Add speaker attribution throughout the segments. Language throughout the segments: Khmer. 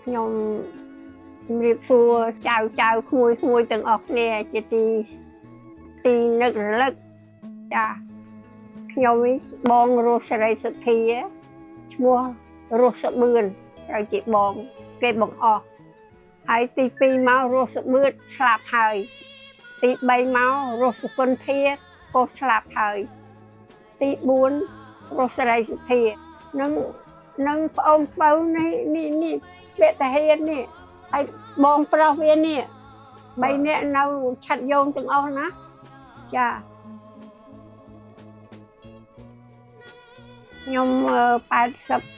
Speaker 1: ខ្ញុំជំរាបសួរចៅចៅក្មួយក្មួយទាំងអស់គ្នាជាទីទីនឹករលឹកចាខ្ញុំនេះបងរស់សេរីសុធាឈ្មោះរស់សុបឿនត្រូវជាបងគេបង្អស់ហើយទី2មករស់សុបឿនស្លាប់ហើយទី3មករស់សុគន្ធាក៏ស្លាប់ហើយទី4រស់សេរីសុធានិងនិងប្អូនពៅនេះនេះនេះពាក្យតាហ៊ាននេះហើយបងប្រុសវានេះបីនាក់នៅឆាត់យោងទាំងអស់ណាចាខ្ញុំ87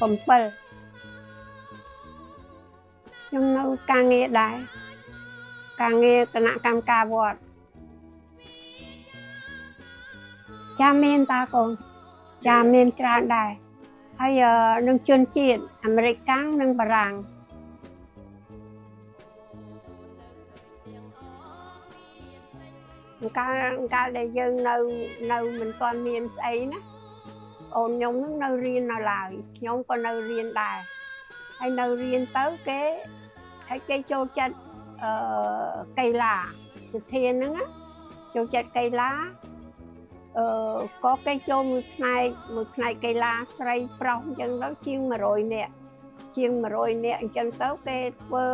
Speaker 1: ខ្ញុំនៅការងារដែរការងារគណៈកម្មការវត្តចាមានតាកូនចាមានច្រើនដែរហើយនឹងជនជាតិអាមេរិកកាំងនិងបារាំងកាលកាលដែលយើងនៅនៅមិនទាន់មានស្អីណាអូនខ្ញុំនឹងនៅរៀននៅឡើយខ្ញុំក៏នៅរៀនដែរហើយនៅរៀនទៅគេហើយគេចូលចិត្តអឺកីឡាសុធានហ្នឹងណាចូលចិត្តកីឡាអឺក៏គេចូលមួយផ្នែកមួយផ្នែកកីឡាស្រីប្រុសអញ្ចឹងទៅជាង100នាក់ជាង100នាក់អញ្ចឹងទៅគេធ្វើ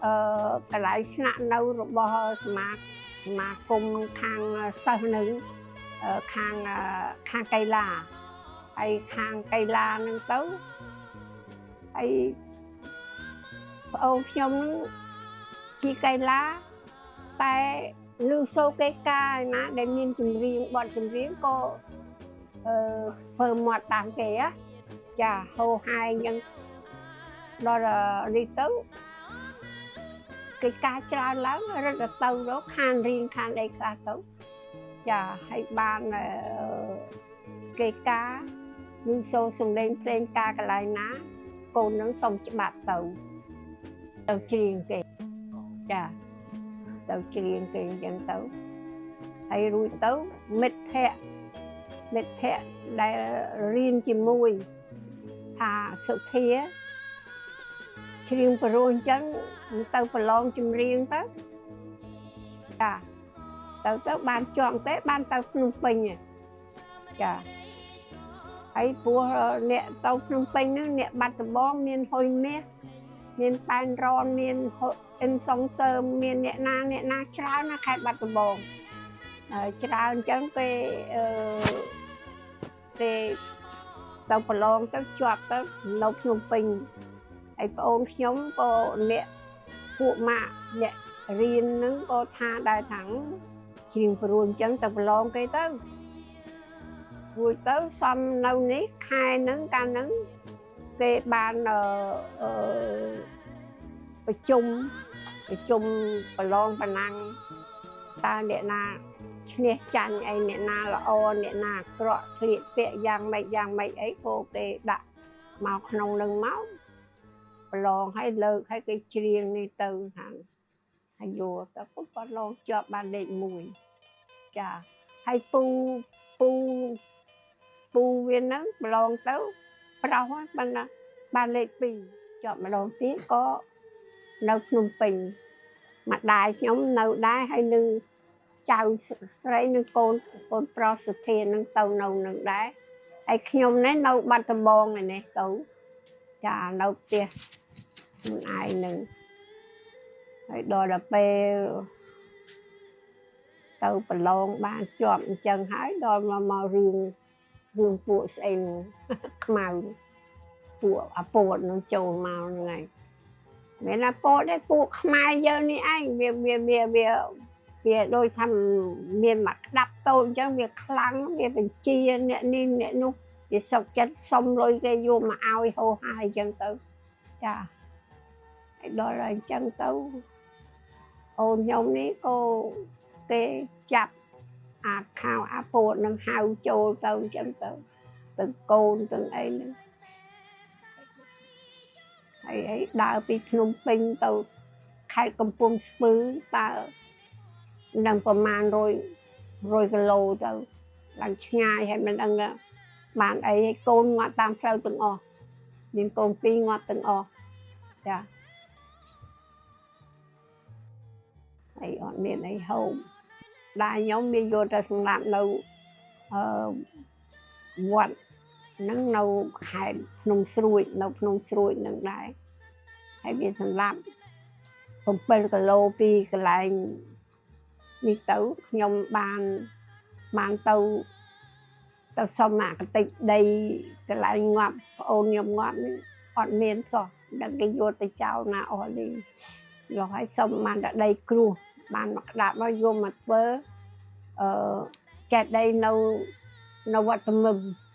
Speaker 1: អឺកន្លែងស្នាក់នៅរបស់សមាសមាគមខាងសិស្សនឹងខាងខាងកីឡាហើយខាងកីឡាហ្នឹងទៅហើយប្អូនខ្ញុំនឹងជាកីឡាតែឮសូរគេការណាដែលមានចម្រៀងបទចម្រៀងក៏អឺធ្វើមាត់តាមគេចាហោហែអញ្ចឹងដល់នេះទៅគេការច្រើនឡើងរត់ទៅរកខានរៀនខានអីខ្លះទៅចាហើយបានគេការឮសូរសំឡេងភ្លេងការកន្លែងណាកូននឹងសុំច្បាប់ទៅទៅច្រៀងគេចាទៅច្រៀងគេអញ្ចឹងទៅហើយរួចទៅមិត្តភ័ក្តិមិត្តភ័ក្តិដែលរៀនជាមួយថាសុធាច្រៀងព្រោះអញ្ចឹងទៅប្រឡងចម្រៀងទៅចាទៅទៅបានជាប់ទេបានទៅភ្នំពេញចាហើយព្រោះអ្នកទៅភ្នំពេញហ្នឹងអ្នកបាត់ដំបងមានហ៊ុយមាសមានប៉ែនរនមានអិនសុងសើមមានអ្នកណាអ្នកណាច្រើនណាខេត្តបាត់ដំបងច្រើនអញ្ចឹងគេអឺគេទៅប្រឡងទៅជាប់ទៅនៅភ្នំពេញហើយប្អូនខ្ញុំក៏អ្នកពួកម៉ាក់អ្នករៀនហ្នឹងក៏ថាដែរថាច្រៀងព្រោះអញ្ចឹងទៅប្រឡងគេទៅរួចទៅសំនៅនេះខែហ្នឹងកាលហ្នឹងគេបានអឺប្រជុំប្រជុំប្រឡងប្រណាំងតើអ្នកណាឈ្នះចាញ់អីអ្នកណាល្អអ្នកណាអាក្រក់ស្លៀកពាក់យ៉ាងម៉េចយ៉ាងម៉េចអីក៏គេដាក់មកក្នុងនឹងមកប្រឡងឲ្យលើកឲ្យគេច្រៀងនេះទៅហាងហើយយកទៅក៏ប្រឡងជាប់បានលេខ1ចាហើយពូពូពូវាហ្នឹងប្រឡងទៅប្រុសបានបានលេខ2ជាប់ម្ដងទៀតក៏នៅភ្នំពេញម្ដាយខ្ញុំនៅដែរហើយនឹងចៅស្រីនឹងកូនកូនប្រុសសុធានឹងទៅនៅនឹងដែរហើយខ្ញុំនេះនៅបាត់ដំបងឯនេះទៅចានៅផ្ទះខ្លួនឯងនឹងហើយដល់ដល់ពេលទៅប្រឡងបានជាប់អញ្ចឹងហើយដល់មកមករឿងរឿងពួកស្អីនោះខ្មៅពួកអាពតនឹងចូលមកហ្នឹងហើយមិនណាពតទេពួកខ្មែរយើងនេះឯងវាវាវាវាវាដូចថាមានមកក្តាប់តូចអញ្ចឹងវាខ្លាំងវាបញ្ជាអ្នកនេះអ្នកនោះវាសុកចិត្តសុំលុយគេយកមកឲ្យហោហាយអញ្ចឹងទៅចាហើយដល់ហើយអញ្ចឹងទៅអូនខ្ញុំនេះក៏គេចាប់អាខោអាពតនឹងហៅចូលទៅអញ្ចឹងទៅទាំងកូនទាំងអីហ្នឹងហើយអីដើរពីភ្នំពេញទៅខេត្តកំពង់ស្ពឺតើនឹងប្រមាណ100 100គីឡូទៅឡើងឆ្ងាយហើយមិនដឹងបានអីឲ្យកូនងាត់តាមផ្លូវទាំងអស់មានកូនពីរងាត់ទាំងអស់ ចាហើយអត់មានអីហូបដែរខ្ញុំមានយកទៅសម្រាប់នៅអឺវត្តហ្នឹងនៅខេត្តភ្នំស្រួយនៅភ្នំស្រួយនឹងដែរហើយវាសម្រាប់7គីឡូពីកន្លែងនេះទៅខ្ញុំបានបានទៅទៅសុំអាកតិចដីកន្លែងងាប់ប្អូនខ្ញុំងាប់នេះអត់មានសោះដឹងគេយកទៅចោលណាអស់លីលោះហើយសុំបានតែដីគ្រោះបានមកក្តាប់មកយកមកធ្វើអឺចែកដីនៅនៅវត្តមឹម។